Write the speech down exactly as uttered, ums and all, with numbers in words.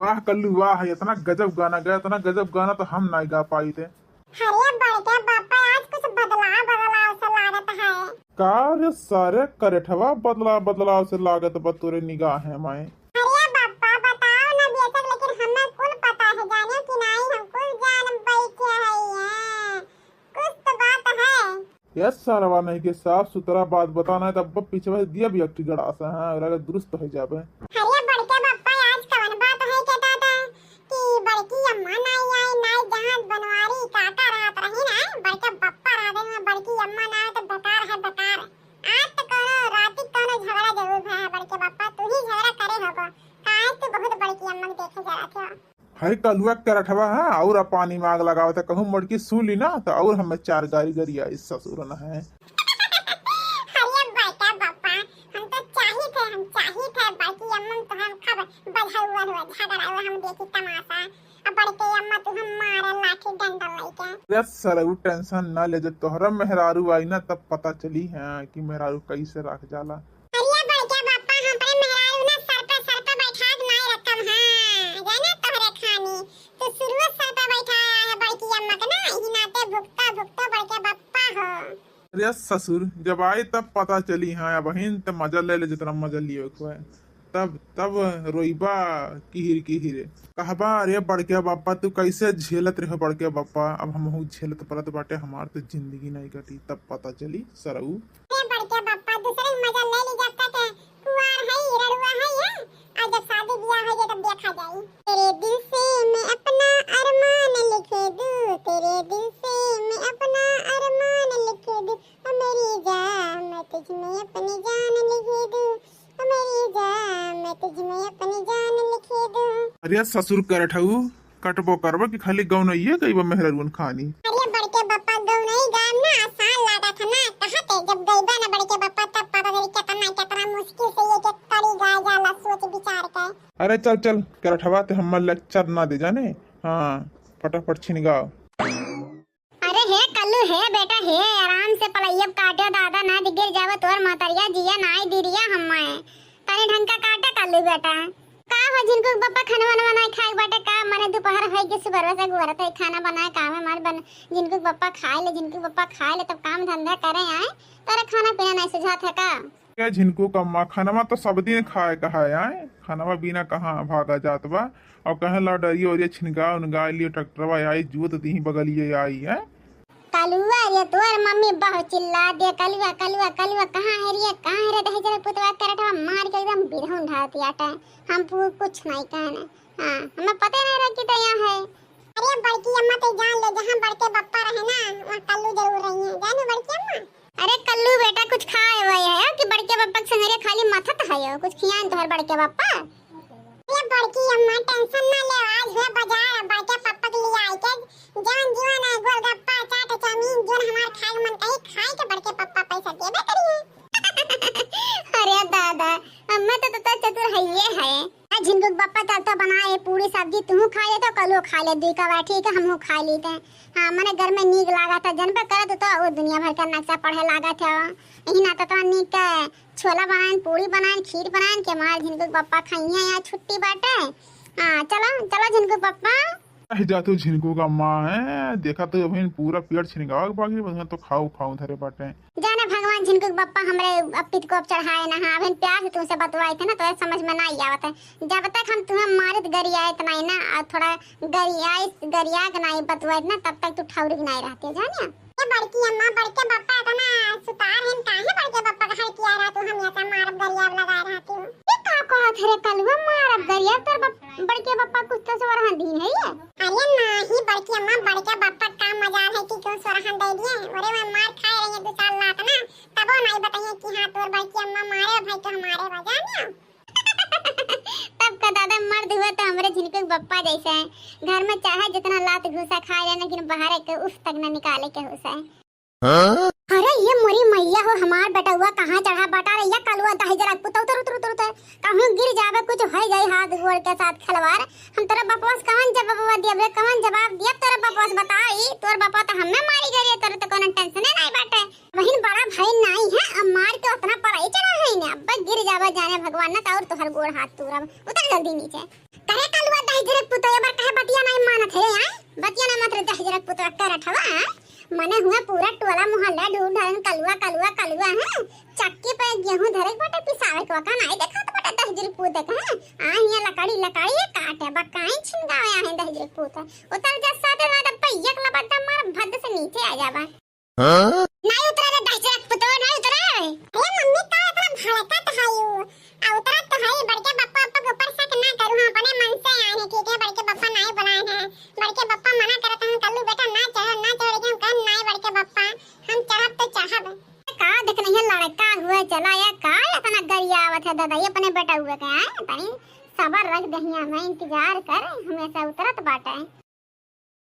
वाह कल्लू वाह, इतना गजब गाना गाए, इतना गजब गाना तो हम नाहीं गा पाइत। अरे बड़के बप्पा, आज कुछ बदलाव बदलाव से लागत है। का रे सारे करेठवा, बदलाव बदलाव से लागत बा तोरे निगाह में? अरे बप्पा बताओ ना बेशक, लेकिन हमें कुल पता है, जाने कि नाहीं, हम कुल जान बैठे हैं। कुछ तो बात है। ये सरवा नहीं के साफ सुथरा बात बताना है, तब पीछे से दिया भी अक्टी गड़ासा है, और अगर दुरुस्त हो जाबे। अरे बड़के बप्पा, आज कवन बात है के दादा कि बड़की अम्मा नाहीं आई, नाहीं जहाँ बनवारी काका रहत रही ना, बड़के बप्पा रहत रही, बड़की अम्मा ना आए तो बेकार है, बेकार। आज तो कोनो राती कोनो झगड़ा जरूर भया है बड़के बप्पा, तू ही झगड़ा करे होगो, काहे तू बहुत बड़की अम्मा के देखे जा रहे हो। हई कलुआ करठवा है और पानी में आग लगावत है, कहूँ मड़की सू ली ना तो और हमें चार गारी गरिया इस ससुर न है। अरे बेटा बापा, हम तो चाहित है, हम चाहित है बड़की अम्मा तो हम खब बझौवन हुआ झगड़ा हुआ, हम देखी तमाशा। अब बड़के अम्मा तो हम मारे लाठी डंडा लेके। अरे सरऊ टेंशन ना ले, जब तोहरा मेहरारू आई ना तब पता चली है कि मेहरारू कैसे रख जाला। अरे बड़के बापा, हम अपने मेहरारू ना सर पे, सर पे बैठा के नाई रखम, हाँ, जाने तोहरे खानी, तो शुरुए सर पे बैठाया है बड़की अम्मा के ना, यही नाते भुगता, भुगता बड़के बापा हो। अरे ससुर, जब आई तब पता चली, हाँ, अबहिन त मजा ले ले, जितना मजा लियो को है, तब, तब रोइबा किहिर किहिर। कहबा, "अरे बड़के बापा, तू कैसे झेलत रहे बड़के बापा, अब हमहू झेलत पड़त बाटे, हमार तो जिंदगी नहीं कटी, तब पता चली सरऊ।" ए बड़के बप्पा, दूसरे के मजा ले ली, जब तक कुंवार है, रड़ुआ है, है। आ जब शादी ब्याह हो जाए, तब देखा जाए। तेरे दिल से मैं अपना अरमान लिख दूं, तेरे दिल से मैं अपना अरमान लिख दूं, ओ मेरी जान, मैं तुझ में अपनी जान लिख दूं, ओ मेरी जान, मैं तुझ में अपनी जान लिख दूं। अरे ससुर करठऊ, कटबो करबो कि खाली गौनइये गइबा मेहररुअन खानी? अरे बड़के बप्पा, गौनई गायब ना आसान लागत है ना, कहाँ ते जब गइबा ना बड़के बप्पा तब पता चली कितना, कितना मुश्किल से ये के कड़ी गाय जाला सोच विचार के। अरे चल चल, करठवा ते हम्मर lecture ना दे जाने। हाँ, फटाफट छिनगाव। अरे हे कल्लू, हे बेटा, हे आराम से पलैयब काट्यो दादा, ना गिर जावे तोर महतरिया, जिया नाई दिरिया हम्मा है। तनी ढंग का काटा कल्लू बेटा। का हो झिनकू के बप्पा, खाना वाना बनाए खाए के बाटे का? मने दोपहर होई के सुबह से गुहरत है खाना बनाए, काम है हमारे बन-, झिनकू के बप्पा खाए ले, झिनकू के बप्पा खाए ले, तब काम धंधा करे आए, तोरा खाना पीना नहीं सुझात है का? ए झिनकू के अम्मा, खानवा तो सब दिन खाए का है, आए? खानवा बिना कहाँ भागा जात बा? और कहे ला डरियो ओरियो छिनगा उनगा लियो, ट्रैक्टरवा आई, जुत दीही बगलिए आई, हैं? कलुआ रे, तोर मम्मी बहुत चिल्ला दे, "कलुआ, कलुआ, कलुआ, कहाँ है रे, कहाँ है रे?" दहेजर पुतवा करठवा मार के एकदम बिरहुन ढालती आटे। हम पु-, कुछ नहीं कहने। हाँ, हमें पता नहीं रहा कि तो यहाँ है। अरे बड़की अम्मा, ते जान ले, जहाँ बड़के बप्पा रहे ना, वहाँ कल्लू जरूर रही है। जानो बड़की अम्मा? अरे कल्लू बेटा, कुछ खाए हुए है कि बड़के बप्पा के संगरे खाली मथत है हो? कुछ खियान तोहर बड़के बप्पा? अरे बड़की अम्मा, tension ना ले, आज हुए बाजार बड़के पप्पा के लिए आई के जवन जीवन है, गोलगप्पा, चाट, चाउमीन, जवन हमार खाए मन कही, खाए के बड़के पप्पा पैसा देबे करिए। अरे दादा, अम्मा तो, तो, तो चतुर है ये है। आ झिनकू के पप्पा चलता बनाए पूरी सब्जी, तू खा ले तो कलो खा ले, दुई का बा, ठीक है, हमहू खा लेते हैं। हाँ, मने घर में नीक लागत है, जन पे करत तो वो दुनिया भर का नक्शा पढ़े लागत है। यही ना तो नीक के छोला बनाएन, पूरी बनाएन, खीर बनाएन के मार झिनकू के पप्पा खाइए, यहाँ छुट्टी बाटे। हाँ, चलो, चलो झिनकू पप्पा। रह जा तू झिनकू का माँ है, देखा तो अभी पूरा पेट छिनकावा के बाकी बस तो खाऊ खाऊ धरे बाटे। जाने भगवान झिनकू के पप्पा हमरे अब पितकोप चढ़ाए ना, हाँ, अभी प्यार से तुमसे बतवाए थे ना, तो ये समझ में ना आई आवत है। जब तक हम तुम्हें मारित गरियाए इतना ही ना, और थोड़ा गरियाए, गरिया के ना बतवाए ना, तब तक तू ठौरी के ना रहते, जानिया। ए बड़की अम्मा, बड़के बप्पा इतना सुतार हैं, काहे बड़के बप्पा का हर किया रहा तू, हम ऐसा मारब गरियाब लगा रहा तू। ये का कहत रे कलुआ, मारब गरियाब? तोर बप-, बड़के बप्पा कुछ तो सोरहन दिन है ये। अरे नाही बड़की अम्मा, बड़के बप्पा का मजाल है कि क्यों सोरहन दे दिए। अरे मैं मार खाए रही है दो चार लात ना, तबो नहीं बताइए कि हाँ तोर बड़की अम्मा मारे भाई तो हमारे बजा ना। तब का दादा मर्द हुआ तो हमरे झिनकू के बप्पा जैसे है। घर में चाहे जितना लात घूसा खा ले, लेकिन बाहर के उफ तक न निकाले के होसा है। हाँ? अरे ये मोरी मैया हो, हमार बेटउआ कहाँ चढ़ा बटा रे, या कलुआ दही जरा पुतौ, उतर, उतर, उतर, उतर। कहूँ गिर जावे, कुछ हो जाए हाथ गोड़ के साथ खिलवाड़। हम तोरा बपवा से कवन जवाब दियब रे, कवन जवाब दियब तोरा बपवा से, बताई? तोर बपवा तो हमें मारी गई रे, तोरे तो कोनो tension नहीं बाटे। बहिन बड़ा भाई नाई है, अब मार के उतना पराई चढ़ा है ने, अब गिर जावा जाने भगवान ना, तो और तोहर गोड़ हाथ तूरब। उतर जल्दी नीचे। करे कलुआ दही दहिजरक पुतोहिया बर कहे बतिया नाहीं मानत है, आय? बतिया ना मात्र दहिजरक पुतवा करत हवा, आय? मने हुआ पूरा टोला मोहल्ला ढूंढ ढालन, कलुआ, कलुआ, कलुआ, हैं? चक्की पे गेहूं धरे के बाटे, पिसावे के वका नाहीं देखात बाटे दहिजरक पूत के, हैं? आ हियां लकड़ी, लकड़ी ये काटे, बकाई छिनगावे आहे दहिजरक पूत। उतर जा साथे मार पहिया के लबड्डा मार भद्द से नीचे आ जाबा। हाँ? नाहीं उतरा रे दहिजरक पुतवा, नाहीं उतरा। अरे मम्मी, का इतना भड़कत हयू? आ उतरत तो हई, बड़के बप्पा, बप्पा के ऊपर शक ना करू, हम अपने मन से आए हैं, ठीक है? बड़के बप्पा नाहीं बुलाए हैं, बड़के बप्पा मना करत हैं, "कल्लू बेटा ना चढ़ो, ना चढ़ो," लेकिन हम कहन, "नाहीं बड़के बप्पा, हम चढ़ब तो चढ़ब।" का देखने है लड़का हुआ चला या का इतना गरियावत है दादा, ये अपने बेटा हुआ के, हैं? तनी सबर रख दहिया में, इंतजार कर, हमेशा उतरत बाटे।